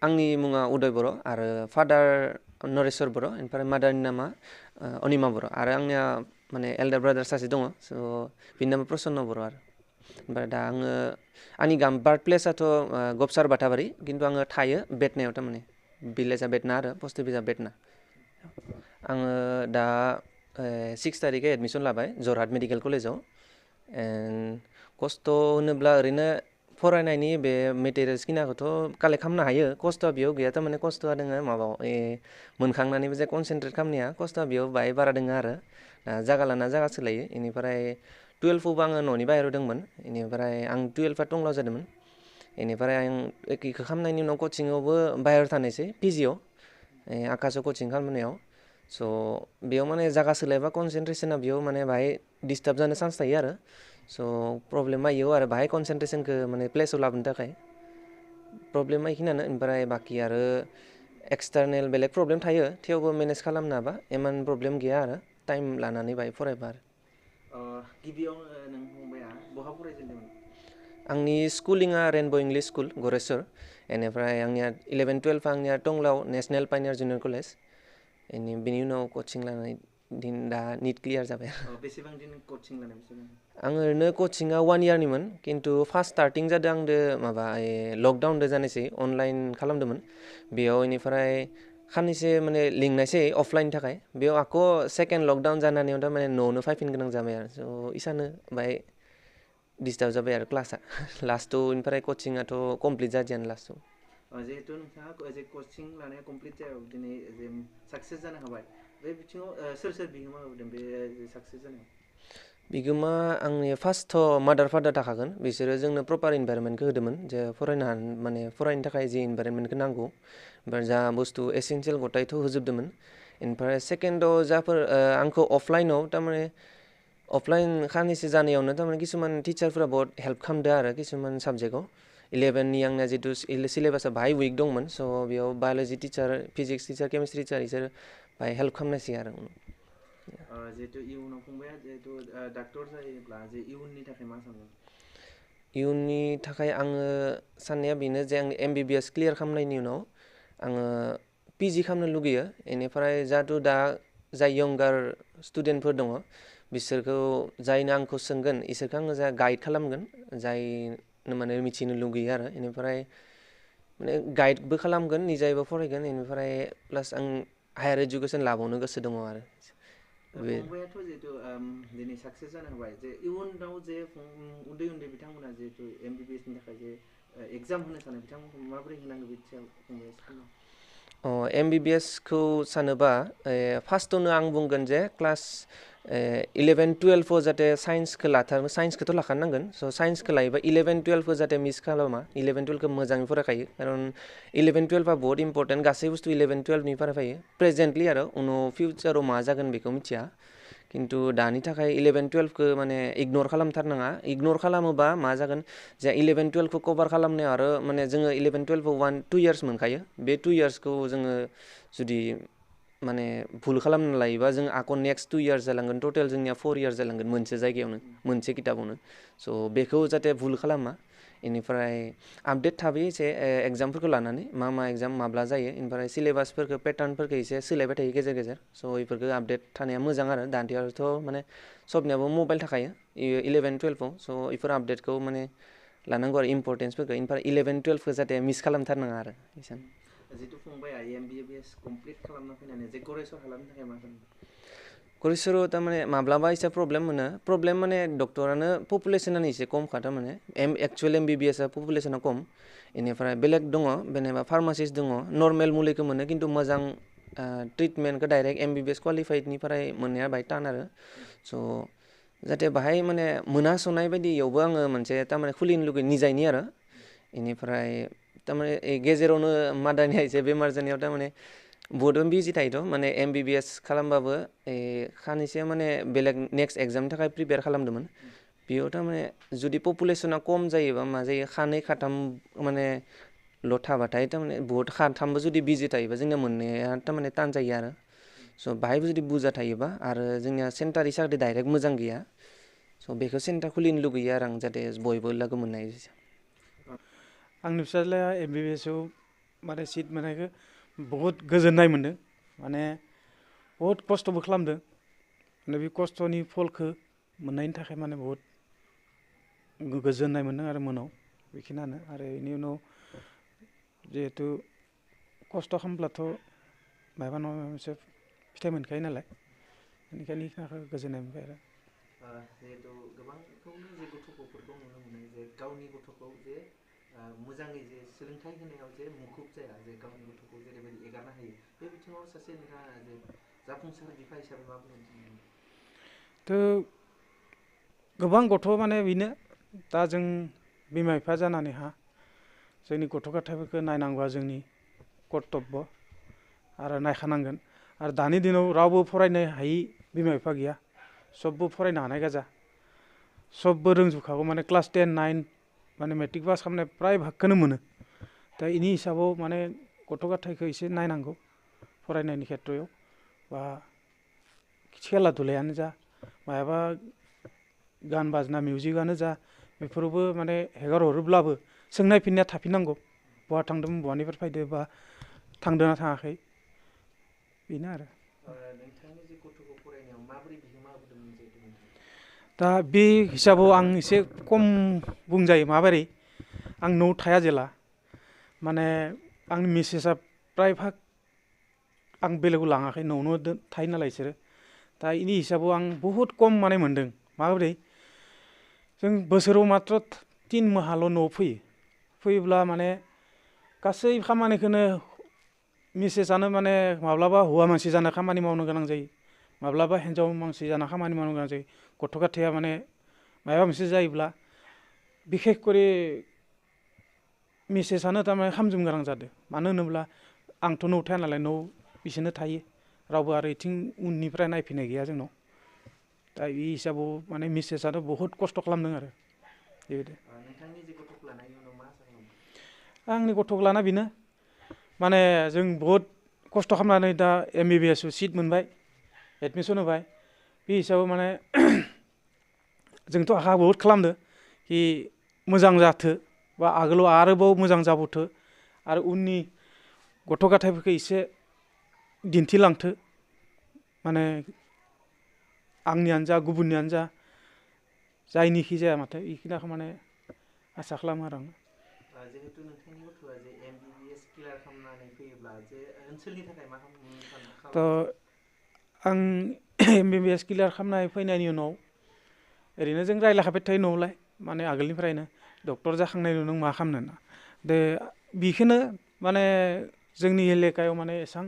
आंनि मुङा उदय बर' आरो फादार नरेश्वर बर' ओमफ्राय मादारनि नामा अनिमा बर' आरो आंनिया माने एल्डार ब्रादार सासे दङ स' बिनि नामा प्रसन्न बर' आरो ओमफ्राय दा आंनि बार्थ प्लेसआथ' गबसार बाटाबारि खिन्थु आङो थायो बेटनायाव थारमाने भिलेजआ बेटना आरो पस्ट अफिसआ बेटना आङो दा 6 थारिखै एडमिसन लाबाय जरहाट मेडिकेल कलेजाव एन्ड खस्थ' होनोब्ला ओरैनो फरायनायनि बे मेटेरियल्स खिनाखौथ' कालेक्ट खालामनो हायो खस्थ'आ बेयाव गैया थारमाने खस्थ'आ दोङो माबायाव मोनखांनानैबो जे कनसेन्ट्रेट खालामनाया खस्थ'आ बेयाव बाहाय बारा दोङो आरो जागा लाना जागा सोलायो बेनिफ्राय 12आवबो आङो न'नि बाहेरायाव दंमोन बेनिफ्राय आं 12आ टंलायाव जादोंमोन बेनिफ्राय आं एखेखौ खालामनायनि उनाव कचिंआवबो बाहेरायाव थानायसै पिजिआव आकाशआव कचिं खालामनायाव स' बेयाव माने जागा सोलायबा कनसेन्ट्रेसना बेयाव माने बाहाय डिस्टार्ब जानो चान्स थायो आरो स' प्रब्लेमा इयाव आरो बाहाय कनसेन्ट्रेसनखौ माने प्लेसाव लाबोनो थाखाय प्रब्लेमा बेखिनियानो ओमफ्राय बाखि आरो एक्सटार्नेल बेलेग प्रब्लेम थायो थेवबो मेनेज खालामनो हाबा इमान प्रब्लेम गैया आरो टाइम लानानै बाहाय फरायबा आरो गिबियावनो नों फंबाया बहा फरायजेनदोंमोन आंनि स्कुलिंआ रेनब' इंलिश स्कुल गरेस्वर बेनिफ्राय आंनिया 11-12 आंनिया टंलायाव नेसनेल पाइनियार जुनियर कलेज बेनि उनाव कचिं लानानै दा निट क्लियार जाबाय बेसेबां दिन कचिं लानाय आं ओरैनो कचिंआ 1 इयारनिमोन खिन्थु फार्स्ट स्टार्टिं जादों आंदो माबा लकडाउनदो जानायसै अनलाइन खालामदोंमोन बेयाव बेनिफ्राय खाननैसो माने लिंनायसै अफलाइननि थाखाय बेयाव आख' सेकेन्ड लकडाउन जानानै थारमाने न'आवनो फैफिननो गोनां जाबाय आरो स' इसानो बाहाय डिस्टार्ब जाबाय आरो क्लासआ लास्टआव ओमफ्राय कचिंआथ' कमप्लिट जादियानो लास्टआव जिहेतु नोंथाङा जे कचिं लानाया कमप्लिट जायाव दिनै जे साक्सेस जानो हाबाय बे बिथिङाव सोर बिहोमा होबोदों बे साक्सेस जानायाव बिगोमा आंनि फार्स्टथ' मादार फादार थाखागोन बिसोरो जोंनो प्रपार इनभाइरनमेन्टखौ होदोंमोन जे फरायनो थाखाय जि इनभाइरनमेन्टखौ नांगौ ओमफ्राय जा बुस्थु एसेन्सियेल गथायथ' होजोबदोंमोन ओमफ्राय सेकेन्डआव जाफोर आंखौ अफलाइनाव थारमाने अफलाइन खाननैसो जानायावनो थारमाने किसुमान टिचारफोरा बहुत हेल्प खालामदों आरो किसुमान साबजेक्टआव 11नि आंना जितु सिलेबासा बाहाय उइक दंमोन स' बेयाव biology teacher physics teacher chemistry teacher बिसोर बाहाय हेल्प खालामनायसै आरो जिहेतु इयुनाव फंबाया जिहेतु डाक्टर जायोब्ला जे इयुननि थाखाय मा सानो इयुननि थाखाय आङो साननाया बेनो जे आं MBBS क्लियार खालामनायनि उनाव आङो PG खालामनो लुगैयो बेनिफ्राय जाहाथे दा जाय यंगार स्टुडेन्टफोर दङ बिसोरखौ जायनो आंखौ सोंगोन इसोरखौ आङो जा गाइड खालामगोन जायनो माने मिथिनो लुगैयो आरो बेनिफ्राय माने गाइडबो खालामगोन निजायबो फरायगोन बेनिफ्राय प्लास आं हायार इडुकेसन लाबावनो गोसो दङ आरो फंबायाथ' जिहेतु दिनै साक्सेस जानो हाबाय जे इयुनाव जे उन्दै बिथांमोना जिहेतु MBBSनि थाखाय जे एग्जाम होनो सानो बिथांमोनखौ माबोरै होनांगौ बिनि सायाव फंबाया सानो MBBSखौ सानोबा फार्स्टआवनो आं बुंगोन जे क्लास 11-12आव जाहाथे साइन्सखौथ' लाखानांगोन स' साइन्सखौ लायोबा 11-12खौ जाहाथे मिस खालामा 11-12खौ मोजाङै फरायखायो खारन 11-12आ बहुत इम्परटेन्ट गासै बुस्थु 11-12नि फरायफायो प्रेजेन्टलि आरो उनाव फिउचाराव मा जागोन बेखौ मिथिया खिन्थु दानि थाखाय 11-12खौ माने इगनर खालामथारनाङा इगनर खालामोबा मा जागोन जे 11-12खौ कभार खालामनायाव आरो माने जोङो 11-12आव 2 इयार्स मोनखायो बे 2 इयार्सखौ जोङो जुदि माने भुल खालामना लायोबा जों आक' नेक्स्ट 2 इयार्स जालांगोन टटेल जोंनिया 4 इयार्स जालांगोन मोनसे जायगायावनो मोनसे किताबावनो स' बेखौ जाहाथे भुल खालामा बेनिफ्राय आपडेट थाबोयो एसे एग्जामफोरखौ लानानै मा एग्जाम माब्ला जायो ओमफ्राय सिलेबासफोरखौ पेटार्नफोरखौ एसे सोलायबाय थायो गेजेर गेजेर स' बेफोरखौ आपडेट थानाया मोजां आरो दानियाथ' माने सबनियाबो मबाइल थाखायो 11-12आव स' बेफोर आपडेटखौ माने लानांगौ आरो इम्परटेन्सफोरखौ ओमफ्राय 11-12खौ जाहाथे मिस खालामथारनाङा आरो जितु फंबाया MBBS कमप्लिट खालामना फैनानै जे गरेस्वर हालामनि थाखाय मा सानो गरेस्वराव थारमाने माब्लाबा एसे प्रब्लेम माने डक्टरानो पपुलेसनानो एसे खमखा थारमाने एक्चुवेल MBBSआ पपुलेसना खम बेनिफ्राय बेलेग दङ जेनेबा फार्मासिस्ट दङ नर्मेल मुलिखौ मोनो खिन्थु मोजां ट्रिटमेन्टखौ डाइरेक्ट MBBS क्वालिफाइडनिफ्राय मोननाया बाहाय टान आरो स' जाहाथे बाहाय माने मोनहास'नाय बायदियावबो आङो मोनसे थारमाने खुलिनो लुगैयो निजायनि आरो बेनिफ्राय थारमाने गेजेरावनो मादारनिया एसे बेमार जानायाव थारमाने बहुदआनो बिजि थायोथ' माने MBBS खालामबाबो खानैसो माने बेलेग नेक्स्ट एग्जामनि थाखाय प्रिपेयार खालामदोंमोन बेयाव थारमाने जुदि पपुलेसना खम जायोबा मा जायो खानै खाथाम माने ल' थाबाथाय थारमाने बहुत खाथामबो जुदि बिजि थायोबा जोंनिया मोननाया थारमाने टान जायो आरो स' बाहायबो जुदि बुरजा थायोबा आरो जोंनिया सेन्टार हिसाबै डाइरेक्ट मोजां गैया स' बेखौ सेन्टार खुलिनो लुगैयो आरो आं जाहाथे बयबो लोगो मोननाय आंनि फिसाज्लाया MBBSआव माने सिट मोननायखौ बहुद गोजोननाय मोन्दों माने बहुद खस्थ'बो खालामदों माने बे खस्थ'नि फलखौ मोननायनि थाखाय माने बहुद गोजोननाय मोन्दों आरो मनाव बेखिनियानो आरो बेनि उनाव जिहेथु खस्थ' खालामब्लाथ' माबा नङा माबा मोनसे फिथाइ मोनखायो नालाय बेनिखायनो बेखिनिखौ गोजोननाय मोनबाय आरो जिहेतु गोबांखौनो जे गथ'फोरखौ नुनो मोनो जे गावनि गथ'खौ जे मोजाङै जे सोलोंथाइ होनायाव जे मुखुब जाया जे गावनि गथ'खौ जेरैबायदि एगारना होयो बे बिथिङाव सासे नोंथाङा जे जाफुंसार बिफा हिसाबै मा बुंनो सानो? थ' गोबां गथ' माने बेनो दा जों बिमा बिफा जानानैहा जोंनि गथ' गथायफोरखौ नायनांगौआ जोंनि कर्तब्य आरो नायखानांगोन आरो दानि दिनाव रावबो फरायनो हायि बिमा बिफा गैया सबबो फरायनो हानाय गोजा सबबो रोंजोबखागौ माने क्लास 10, 9 माने मेट्रिक पास खालामनाय प्राय भागखौनो मोनो दा बेनि हिसाबाव माने गथ' गथायखौ एसे नायनांगौ फरायनायनि खेथ्रआव बा खेला दुलायानो जा मायाबा गान बाजना मिउजिकआनो जा बेफोरावबो माने हेगार हरोब्लाबो सोंनाय फिननाया थाफिननांगौ बहा थांदोंमोन बहानिफ्राय फैदो बा थांदोंना थाङाखै बेनो आरो नोंथांनि जे गथ'खौ फरायनायाव माबोरै बिहोमा होदोंमोन जिहेतु नोंथाङा दा बे हिसाबाव आं एसे खम बुंजायो माबोरै आं न'आव थाया जेला माने आंनि मिसेसआ प्राय भाग आं बेलेगाव लाङाखै न'आवनो थायो नालाय बिसोरो दा बेनि हिसाबाव आं बहुद खम माने मोन्दों माबोरै जों बोसोराव मात्र 3 माहाल' न'आव फैयोब्ला माने गासै खामानिखौनो मिसेसआनो माने माब्लाबा हौवा मानसि जाना खामानि मावनो गोनां जायो माब्लाबा हिन्जाव मानसि जाना खामानि मावनो गोनां जायो गथ' गथाया माने माबा मोनसे जायोब्ला बिखेख करे मिसेसआनो थारमाने खामजोबनो गोनां जादों मानो होनोब्ला आंथ' न'आव थाया नालाय न'आव बिसोरनो थायो रावबो आरो इथिं उननिफ्राय नायफैनाय गैया जोंनाव दा बे हिसाबाव माने मिसेसआथ' बहुद खस्थ' खालामदों आरो बेबायदि नोंथांनि जे गथ'खौ लानायनि उनाव मा आसा खालामो? आंनि गथ'खौ लाना बेनो माने जों बहुद खस्थ' खालामनानै दा MBBS सिट मोनबाय एडमिसन होबाय बे हिसाबाव माने जोंथ' आखा बहुद खालामदों कि मोजां जाथो बा आगोलाव आरोबाव मोजां जाबावथो आरो उननि गथ' गथायफोरखौ एसे दिन्थिलांथो माने आंनियानो जा गुबुननियानो जा जायनिखि जाया माथो बेखिनिखौ माने आसा खालामो आरो आं जिहेतु नोंथांनि गथ'आ जे MBBS क्लियार खालामनानै फैयोब्ला जे ओनसोलनि थाखाय मा खालामनो थ' आं MBBS क्लियार खालामनाय फैनायनि उनाव ओरैनो जों रायज्लायखाबाय थायो न'आवलाय माने आगोलनिफ्रायनो डक्टर जाखांनायनि उनाव मा खालामनो दे बेखौनो माने जोंनि एलेकायाव माने एसां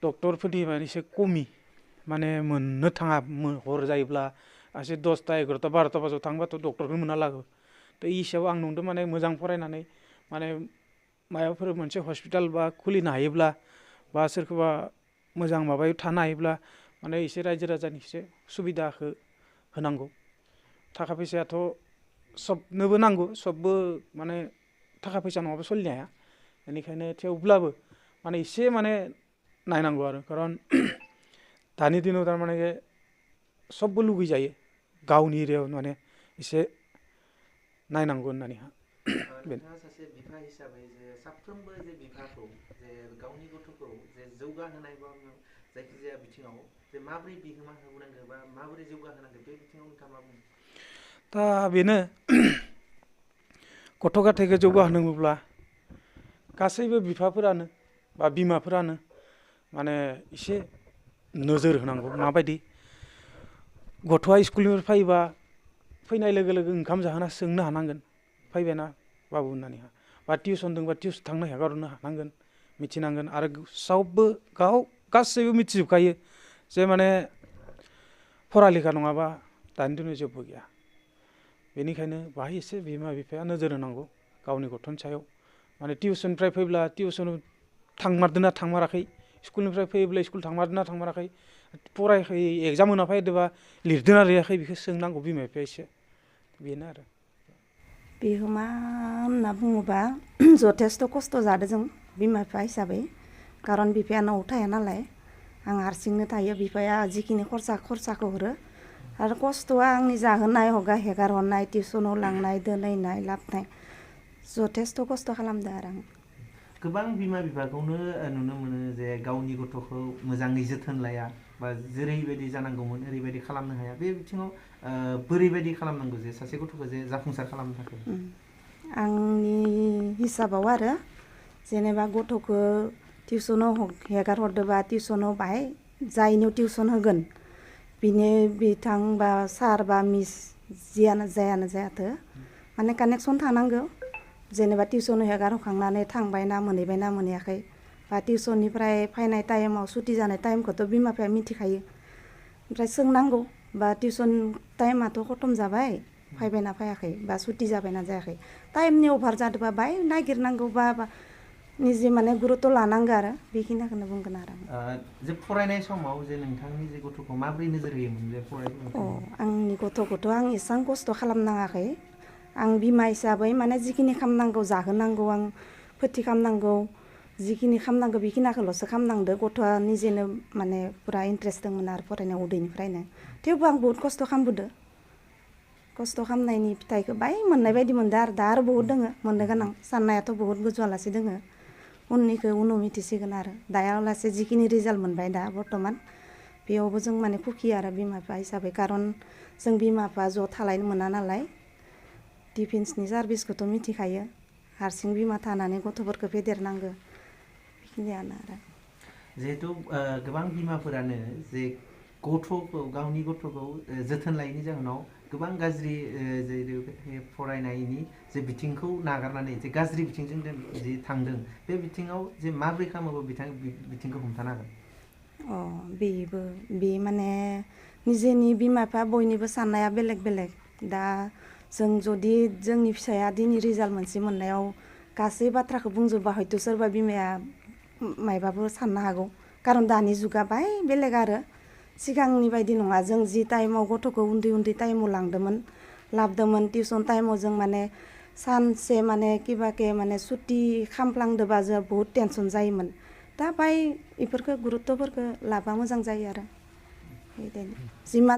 डक्टरफोरनि माने एसे खमि माने मोननो थाङा हर जायोब्ला एसे 10टा 11टा 12टा बाजियाव थांबाथ' डक्टरखौनो मोना लागो थ' ई हिसाबाव आं नुदों माने मोजां फरायनानै माने माबाफोर मोनसे हस्पिटाल बा खुलिनो हायोब्ला बा सोरखौबा मोजां माबायाव थानो हायोब्ला माने एसे रायजो राजानि एसे सुबिदाखौ होनांगौ थाखा फैसायाथ' सबनोबो नांगौ सबबो माने थाखा फैसा नङाबा सोलिनो हाया बेनिखायनो थेवब्लाबो माने एसे माने नायनांगौ आरो खारन दानि दिनाव थारमाने सबबो लुगैजायो गावनि एरियायाव माने एसे नायनांगौ होननानैहा नोंथाङा सासे बिफा हिसाबै जे साफ्रोमबो जे बिफाखौ जे गावनि गथ'खौ जे जौगाहोनाय बा जायखिजाया बिथिङाव जे माबोरै बिहोमा होबोनांगौ बा माबोरै जौगाहोनांगौ बे बिथिङाव नोंथाङा मा बुङो? दा बेनो गथ' गथायखौ जौगाहोनांगौब्ला गासैबो बिफाफोरानो बा बिमाफोरानो माने एसे नोजोर होनांगौ माबायदि गथ'आ स्कुलनिफ्राय फैबा फैनाय लोगो लोगो ओंखाम जाहोना सोंनो हानांगोन फैबायना बाबु होननानैहा बा टिउसन दंबा टिउसन थांनो हेगारहरनो हानांगोन मिथिनांगोन आरो सबबो गासैबो मिथिजोबखायो जे माने फरा लेखा नङाबा दानि दिनाव जेबो गैया बेनिखायनो बाहाय एसे बिमा बिफाया नोजोर होनांगौ गावनि गथ'नि सायाव माने टिउसननिफ्राय फैब्ला टिउसनाव थांमारदोंना थांमाराखै स्कुलनिफ्राय फैयोब्ला स्कुल थांमारदोंना थांमाराखै फरायाखै एग्जाम होना फैदोंबा लिरदोंना लिराखै बेखौ सोंनांगौ बिमा बिफाया एसे बेनो आरो बिहोमा होनना बुङोबा जथेस्थ' खस्थ' जादों जों बिमा बिफा हिसाबै खारन बिफाया न'आव थाया नालाय आं हारसिंनो थायो बिफाया जिखिनि खरसाखौ हरो आरो खस्थ'आ आंनि जाहोनाय हेगार हरनाय टिउसनाव लांनाय दोनहैनाय लाबोनाय जथेस्थ' खस्थ' खालामदों आरो आं गोबां बिमा बिफाखौनो नुनो मोनो जे गावनि गथ'खौ मोजाङै जोथोन लाया बा जेरैबायदि जानांगौमोन ओरैबायदि खालामनो हाया बे बिथिङाव बोरैबायदि खालामनांगौ जे सासे गथ'खौ जे जाफुंसार खालामनो थाखाय आंनि हिसाबाव आरो जेनेबा गथ'खौ टिउसनाव हेगार हरदोबा टिउसनाव बाहाय जायनियाव टिउसन होगोन बिनि बिथां बा सार बा मिस जियानो जायाथो माने कानेक्सन थानांगौ जेनेबा टिउसनाव हेगार हरखांनानै थांबायना मोनहैबायना मोनहैयाखै बा टिउसननिफ्राय फैनाय टाइमाव सुटि जानाय टाइमखौथ' बिमा बिफाया मिथिखायो ओमफ्राय सोंनांगौ बा टिउसन टाइमाथ' खतम जाबाय फैबायना फैयाखै बा सुटि जाबायना जायाखै टाइमनि अभार जादोंबा बाहाय नागिरनांगौ बा निजे माने गुरुत्व लानांगौ आरो बेखिनिखौनो बुंगोन आरो जे फरायनाय समाव जे नोंथांनि जे गथ'खौ माबोरै नोजोर होयोमोन जे फरायनाय आंनि गथ'खौथ' आं एसेबां खस्थ' खालामनाङाखै आं बिमा हिसाबै माने जिखिनि खालामनांगौ जाहोनांगौ आं फोथि खालामनांगौ जिखिनि खालामनांगौ बेखिनिखौल'सो खालामनांदो गथ'आ निजेनो माने पुरा इन्ट्रेस्ट दंमोन आरो फरायनायाव उन्दैनिफ्रायनो थेवबो आं बहुद खस्थ' खालामबोदों खस्थ' खालामनायनि फिथाइखौ बाय मोननाय बायदि मोनदों आरो दा आरो बहुद दोङो मोननो गोनां साननायाथ' बहुद गोजौआलासे दोङो उननिखौ उनाव मिथिसिगोन आरो दायालासे जिखिनि रिजाल्ट मोनबाय दा बर्थमान बेयावबो जों माने खुखि आरो बिमा बिफा हिसाबै खारन जों बिमा बिफा ज' थालायनो मोना नालाय डिफेन्सनि सार्भिसखौथ' मिथिखायो हारसिं बिमा थानानै गथ'फोरखौ फेदेरनांगौ बेखिनियानो आरो जिहेथु गोबां बिमाफोरानो जे गथ'खौ गावनि गथ'खौ जोथोन लायैनि जाहोनाव गोबां गाज्रि जे फरायनायनि जे बिथिंखौ नागारनानै जे गाज्रि बिथिंजों जे थांदों बे बिथिङाव जे माबोरै खालामोबा बिथिंखौ हमथानो हागोन बेबो बे माने निजेनि बिमा बिफा बयनिबो साननाया बेलेग बेलेग दा जों जुदि जोंनि फिसाया दिनै रिजाल्ट मोनसे मोननायाव गासै बाथ्राखौ बुंजोबबा हयथ' सोरबा बिमाया मायबाबो साननो हागौ खारन दानि जुगा बाय बेलेग आरो सिगांनि बायदि नङा जों जि टाइमाव गथ'खौ उन्दै टाइमाव लाबोदोंमोन टिउसन टाइमाव जों माने सानसे माने किबाके माने सुटि खामफ्लांदोबा जों बहुद टेनसन जायोमोन दा बाय बेफोरखौ गुरुत्त'फोरखौ लाबा मोजां जायो आरो जिमान